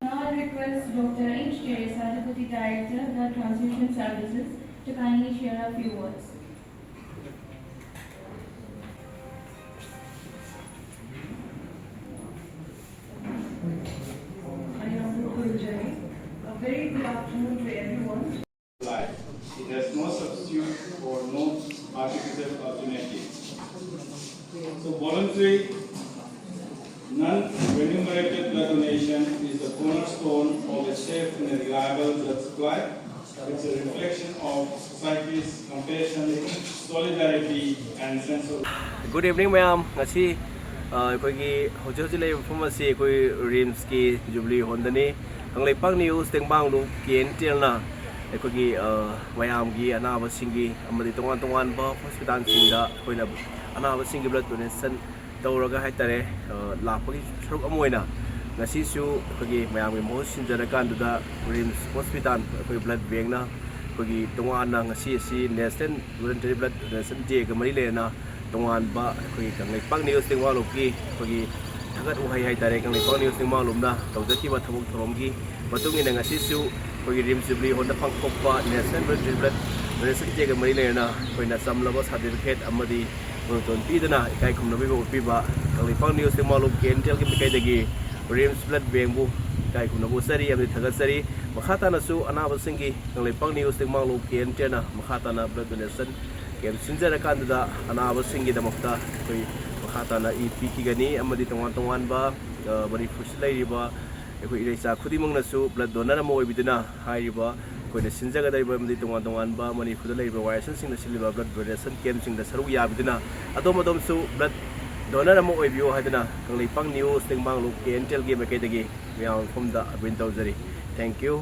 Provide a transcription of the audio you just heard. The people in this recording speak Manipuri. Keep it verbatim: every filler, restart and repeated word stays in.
Now I request Doctor H K Sadhupati, Director, Blood Transfusion Services, to kindly share a few words. A very good afternoon to everyone. It has no substitute or no artificial alternative. So voluntary, non-remunerated blood donation is the cornerstone of a safe and a reliable blood supply. It's a reflection of society's compassion, solidarity, and sense of Good evening, ꯃꯌꯥꯝ꯫ ꯉꯁꯤ ꯑ, ꯑꯩꯈꯣꯏꯒꯤ ꯍꯧꯖꯤꯛ ꯍꯧꯖꯤꯛ ꯂꯩꯔꯤꯕ ꯃꯐꯝ ꯑꯁꯤ ꯑꯩꯈꯣꯏ ꯔꯤꯝꯁꯀꯤ ꯖꯨꯕꯤꯂꯤ ꯍꯣꯜꯗꯅꯤ꯫ Kangleipak news Tengbanglup K N T ꯑꯦꯜꯅ ꯑꯩꯈꯣꯏꯒꯤ, ꯑ, ꯃꯌꯥꯝꯒꯤ ꯑꯅꯥꯕꯁꯤꯡꯒꯤ ꯑꯃꯗꯤ ꯇꯣꯉꯥꯟ ꯇꯣꯉꯥꯟꯕ ꯍꯣꯁꯄꯤꯇꯥꯜꯁꯤꯡꯗ ꯑꯩꯈꯣꯏꯅ ꯑꯅꯥꯕꯁꯤꯡꯒꯤ ꯕ꯭ꯂꯗ ꯗꯣꯅꯦꯁꯟ ꯇꯧꯔꯒ ꯍꯥꯏꯇꯥꯔꯦ, ꯑ, ꯂꯥꯛꯄꯒꯤ ꯁꯔꯨꯛ ꯑꯃ ꯑꯣꯏꯅ ꯉꯁꯤꯁꯨ ꯑꯩꯈꯣꯏꯒꯤ ꯃꯌꯥꯝꯒꯤ ꯃꯍꯨꯠ ꯁꯤꯟꯖꯔꯀꯥꯟꯗꯨꯗ ꯔꯤꯝꯁ ꯍꯣꯁꯄꯤꯇꯥꯜ ꯑꯩꯈꯣꯏ ꯕ꯭ꯂꯗ ꯕꯦꯡꯅ ꯑꯩꯈꯣꯏꯒꯤ ꯇꯣꯉꯥꯟꯅ ꯉꯁꯤ ꯑꯁꯤ ꯅꯦꯁꯅꯦꯜ ꯚꯣꯂꯨꯟꯇꯔꯤ ꯕ꯭ꯂꯗ ꯗꯣꯅꯦꯁꯟ ꯗꯦꯒ ꯃꯔꯤ ꯂꯩꯅꯅ ꯇꯣꯉꯥꯟꯕ ꯑꯩꯈꯣꯏꯒꯤ ꯀꯪꯂꯩꯄꯥꯛ ꯅ꯭ꯌꯨꯁ ꯇꯦꯡꯕꯥꯡꯂꯨꯞꯀꯤ ꯑꯩꯈꯣꯏꯒꯤ ꯊꯥꯒꯠ ꯋꯥꯍꯩ ꯍꯥꯏꯇꯥꯔꯦ, ꯀꯪꯂꯩꯄꯥꯛ ꯅ꯭ꯌꯨꯁ ꯇꯦꯡꯕꯥꯡꯂꯨꯞꯅ ꯇꯧꯖꯈꯤꯕ ꯊꯕꯛ ꯊꯧꯔꯝꯒꯤ ꯃꯇꯨꯡ ꯏꯟꯅ ꯉꯁꯤꯁꯨ ꯑꯩꯈꯣꯏꯒꯤ ꯔꯤꯝꯁ ꯖꯨꯕꯤꯂꯤ ꯍꯣꯜꯗ ꯄꯥꯡꯊꯣꯛꯄ ꯅꯦꯁꯅꯦꯜ ꯚꯣꯂꯨꯟꯇꯔꯤ ꯕ꯭ꯂꯗ ꯗꯣꯅꯦꯁꯟ ꯗꯦꯒ ꯃꯔꯤ ꯂꯩꯅꯅ ꯑꯩꯈꯣꯏꯅ ꯆꯝꯂꯕ ꯁꯥꯔꯇꯤꯐꯤꯀꯦꯠ ꯑꯃꯗꯤ ꯎꯔꯨꯇꯣꯟ ꯄꯤꯗꯨꯅ ꯏꯀꯥꯏ ꯈꯨꯝꯅꯕꯤꯕ ꯎꯠꯄꯤꯕ Kangleipak news Tengbanglup K N T ꯑꯦꯜꯒꯤ ꯃꯥꯏꯀꯩꯗꯒꯤ ꯔꯤꯝꯁ ꯕ꯭ꯂꯗ ꯕꯦꯡꯕꯨ ꯏꯀꯥꯏ ꯈꯨꯝꯅꯕ ꯎꯠꯆꯔꯤ ꯑꯃꯗꯤ ꯊꯥꯒꯠꯆꯔꯤ꯫ ꯃꯈꯥ ꯇꯥꯅꯁꯨ ꯑꯅꯥꯕꯁꯤꯡꯒꯤ Kangleipak news Tengbanglup K N T ꯑꯦꯜꯅ ꯃꯈꯥ ꯇꯥꯅ ꯕ꯭ꯂꯗ ꯗꯣꯅꯦꯁꯟ ꯀꯦꯝꯞ ꯁꯤꯟꯖꯔꯀꯥꯟꯗꯨꯗ ꯑꯅꯥꯕꯁꯤꯡꯒꯤꯗꯃꯛꯇ ꯑꯩꯈꯣꯏ ꯃꯈꯥ ꯇꯥꯅ ꯏ ꯄꯤꯈꯤꯒꯅꯤ ꯑꯃꯗꯤ ꯇꯣꯉꯥꯟ ꯇꯣꯉꯥꯟꯕ, ꯑ, ꯃꯅꯤꯄꯨꯔꯁꯤꯗ ꯂꯩꯔꯤꯕ ꯑꯩꯈꯣꯏ ꯏꯔꯩꯆꯥ ꯈꯨꯗꯤꯡꯃꯛꯅꯁꯨ ꯕ꯭ꯂꯗ ꯗꯣꯅꯔ ꯑꯃ ꯑꯣꯏꯕꯤꯗꯨꯅ ꯍꯥꯏꯔꯤꯕ ꯑꯩꯈꯣꯏꯅ ꯁꯤꯟꯖꯒꯗꯧꯔꯤꯕ ꯑꯃꯗꯤ ꯇꯣꯉꯥꯟ ꯇꯣꯉꯥꯟꯕ ꯃꯅꯤꯄꯨꯔꯗ ꯂꯩꯔꯤꯕ ꯋꯥꯌꯦꯜꯁꯪꯁꯤꯡꯗ ꯁꯤꯜꯂꯤꯕ ꯕ꯭ꯂꯗ ꯗꯣꯅꯦꯁꯟ ꯀꯦꯝꯞꯁꯤꯡꯗ ꯁꯔꯨꯛ ꯌꯥꯕꯤꯗꯨꯅ ꯑꯗꯣꯝ ꯑꯗꯣꯝꯁꯨ ꯕ꯭ꯂꯗ ꯗꯣꯅꯔ ꯑꯃ ꯑꯣꯏꯕꯤꯌꯨ ꯍꯥꯏꯗꯨꯅ Kangleipak news Tengbanglup K N T ꯑꯦꯜꯒꯤ ꯃꯥꯏꯀꯩꯗꯒꯤ ꯃꯌꯥꯝ ꯃꯐꯝꯗ ꯑꯄꯤꯜ ꯇꯧꯖꯔꯤ꯫ Thank you꯫